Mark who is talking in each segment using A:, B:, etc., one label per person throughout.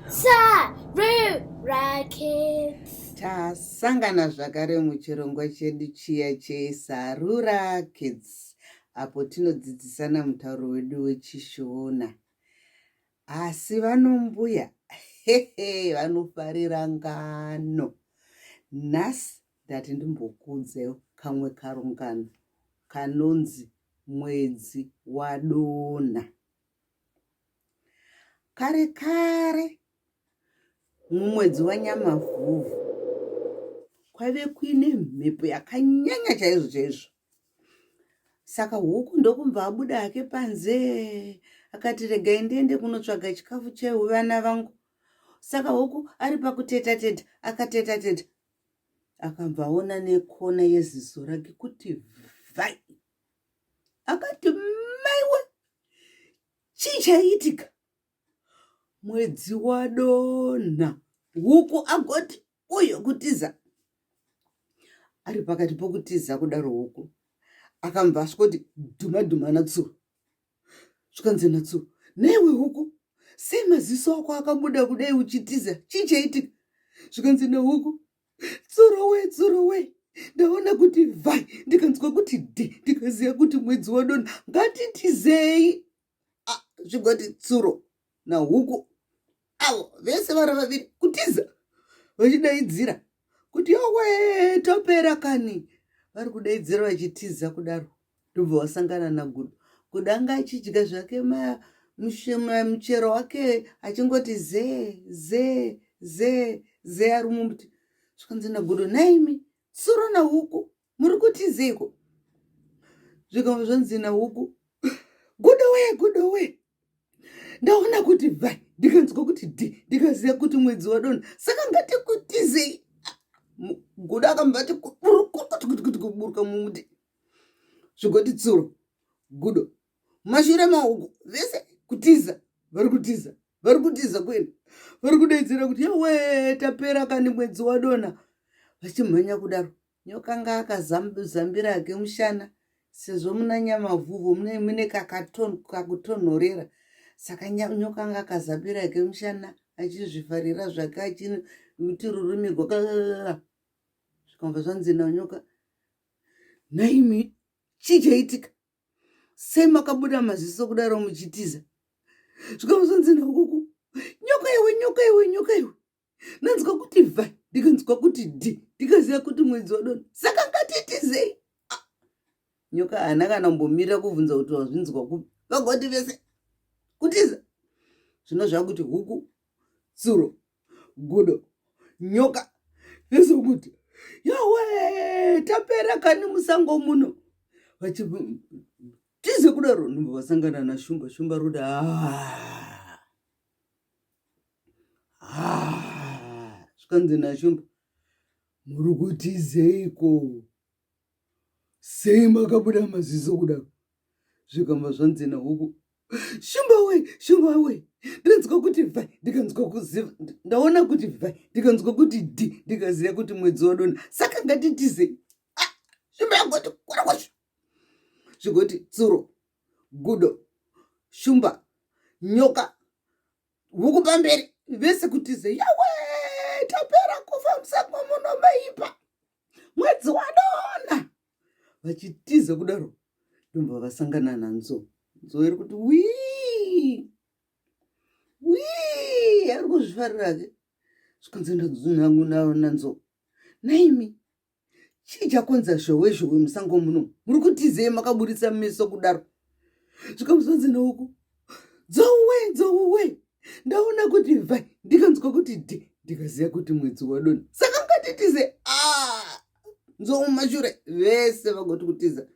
A: Sarura Kids.
B: Tasangana zvakare muchirongwa chedu chiya cheSarura Kids apo tinodzidzisana mutauro wedu weChishona. Asi vanombuya hehe vanofarira ngano. Nhasi ndati ndimbokuudzewo kamwe karungano kanonzi Mwedzi Wadonha. Kare kare mumwedzi waNyamavhuvhu kwaive kuine mhepo yakanyanya chaizvo chaizvo. Saka huku ndokubva abuda hake panze akati regai ndiende kunotsvaga chikafu chevana vangu. Saka huku ari pakuteta teta akateta teta akabva aona nekona yeziso rake kuti vhai akati maiwe chii chaiitika mwedzi wadonha huku agoti uyo kutiza ari pakati pokutiza kudaro huku akambva asvikoti dhuma dhuma natsuro zvikanzi natsuro naiwe huku sei maziso ako akabuda kudai uchitiza chii chaiitika zvikanzi nehuku Tsuro we, tsuro we. Ndaona kuti vhai, ndikanzwa kuti dhi, ndikaziva kuti mwedzi wadonha. Ngatitizei. Ah, zvigoti tsuro nahuku avo vese vari vaviri kutiza vachidaidzira kuti yowe topera kani. Vari kudaidzira vachitiza kudaro. Ndobva wasangana naGudo. Gudo anga achidya zvake muchero wake achingoti zee zee zee zee ari mumuti. Zvikanzi naGudo, nhaimi tsuro nahuku muri kutizeiko? Zvikabva zvanzi nahuku, Gudo wee Gudo wee ndaona kuti vhai ndikanzwa kuti dhi ndikaziva kuti mwedzi wadonha saka ngatikutizei. Gudo akambati kuti kuburuka mumuti zvigoti tsuro gudo mashure mahuku vese kutiza vari kutiza vari kutiza kuenda vari kudaidzira kuti yawe tapera kani mwedzi wadonha vachimhanya kudaro nyoka nga akazambira hake mushana sezvo muna nyamavhuvhu mune mune kakutonhorera saka nyoka anga akazambira hake mushana achizvifarira zvake achiuti rurimi rwaka zvikambva zvanzi nanyoka Nhaimi chii chaitika? Sei makabuda maziso kudaro muchitiza? Zvikamuzonzi nakuku nyoka iwe nyoka iwe nyoka iwe. Ndanzwa kuti vha ndikanzwa kuti dhi ndikaziva kuti mwedzi wadona saka ngatitizei. Ah, nyoka haana kana kumbomira kubvunza kuti wazvinzwa kupi. Vagoti vese kutiza. Zvino zvakuti huku tsuro gudo nyoka nezokuti yawe tapera kani musango muno vachitize kudaro ndobva vasangana nashumba shumba roda ah. ah. zvikanzi nashumba muri kutizeiko sei makabuda maziso kudaro zvikamba zvanzi nahuku shumba we shumba we ndinzwa kuti vhai ndikanzwa kuziva ndaona kuti vhai ndikanzwa kuti dhi ndikaziva kuti mwedzi wadona saka ngatitize ah, shumba yagoti kwarkwashu zvigoti tsuro gudo shumba nyoka huku pamberi vese kutize yawe tapera kufa musango muno maipa mwedzi wadona vachitiza kudaro ndobva vasangana nanzou nzou iri kuti wii wii ari kuzvifarira ke zvikanzi nanzou naimi chii chakonza zhowe zhowe musango muno muri kutizei makaburitsa meso kudaro zvikamuzonzi neuku dzouwe dzouwe ndaona kuti vhai ndikanzwa kuti dhi ndikaziva kuti mwedzi wadona saka ngatitize ah! nzou mumashure vese vagoti kutiza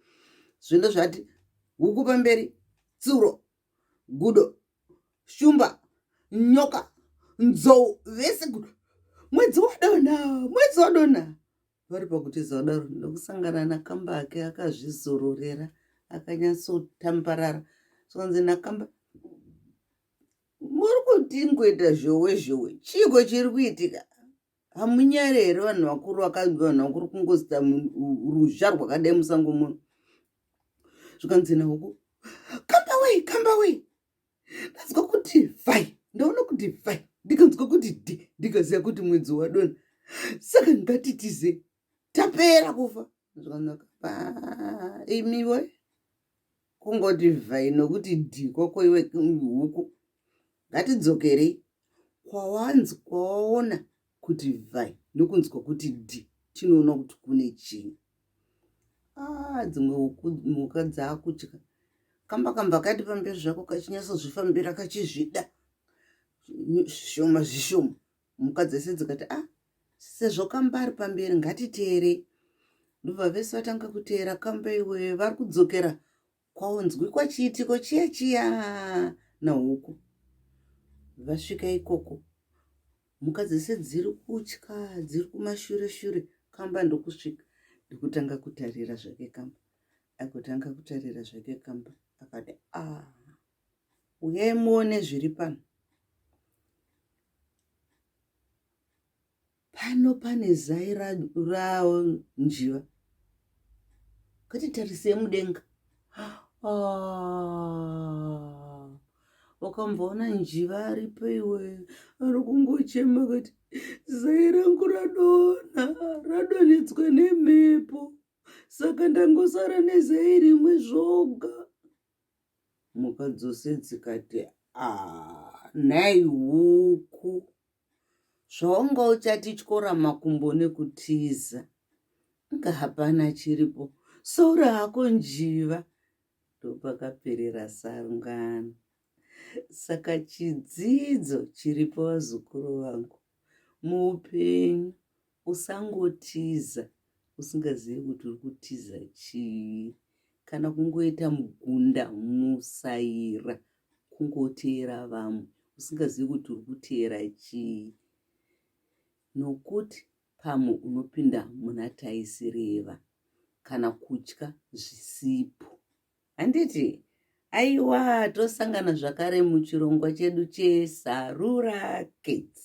B: zvindo zvati huku pamberi tsuro gudo shumba nyoka nzou vese gudo mwedzi wadona mwedzi wadona vari pakutiza kudaro ndokusangana nakamba ake akazvizororera akanyatsotambarara zvikanzi nakamba muri kutingoita zhowe zhowe chiiko chiri kuitika Hamunyare here vanhu vakuru vanhu vakuru kungozita ruzha rwakadai musango muno zvikanzi nahuku kamba wei kamba wei ndanzwa kuti vhai ndaona kuti vhai ndikanzwa kuti ikaziva kuti mwedzi wadonha saka ngatitize tapera kufa zvakanaka imiwe kungoti vhai nokuti dhi kwako iwe huku ngatidzokerei kwawanzi kwawaona kuti vhai nokunzwa kuti dhi tinoona kuti kune chii ah, dzimwe huku mhuka dzakutya kamba kamba kati pamberi zvako kachinyatsozvifambira kachizvida zvishoma zvishoma mhuka dzese dzikati ah sezvo kamba ari pamberi ngatiteerei ndobva vese vatanga kuteera kamba iwe vari kudzokera kwaunzwikwa chiitiko chiya chiya nahuku vasvika ikoko mhuka dzese dziri kutya dziri kumashure shure kamba ndokusvika ndokutanga kutarira zvake kamba agotanga kutarira zvake kamba akati a ah, uyai muone zviri pano Pano pane zai ranjiva. Ngatitarisei mudenga. Ah, wakamboona njiva aripo iwe ari kungochema kuti zai rangu radonha radonhedzwa nemhepo saka ndangosara nezai rimwe zvoga. Mhuka dzose dzikati ah, nhai huku Zvawanga uchatityora makumbo nekutiza. Inga hapana chiripo. Sora hako njiva. Ndopakaperera sarungano. Saka chidzidzo chiripo vazukuru vangu. Muupenyu usangotiza usingazivi kuti uri kutiza chii. Kana kungoita mugunda musaira kungoteera vamwe usingazivi kuti uri kuteera chii nokuti pamwe unopinda muna taisireva kana kutya zvisipo handiti aiwa tosangana zvakare muchirongwa chedu chesarura kids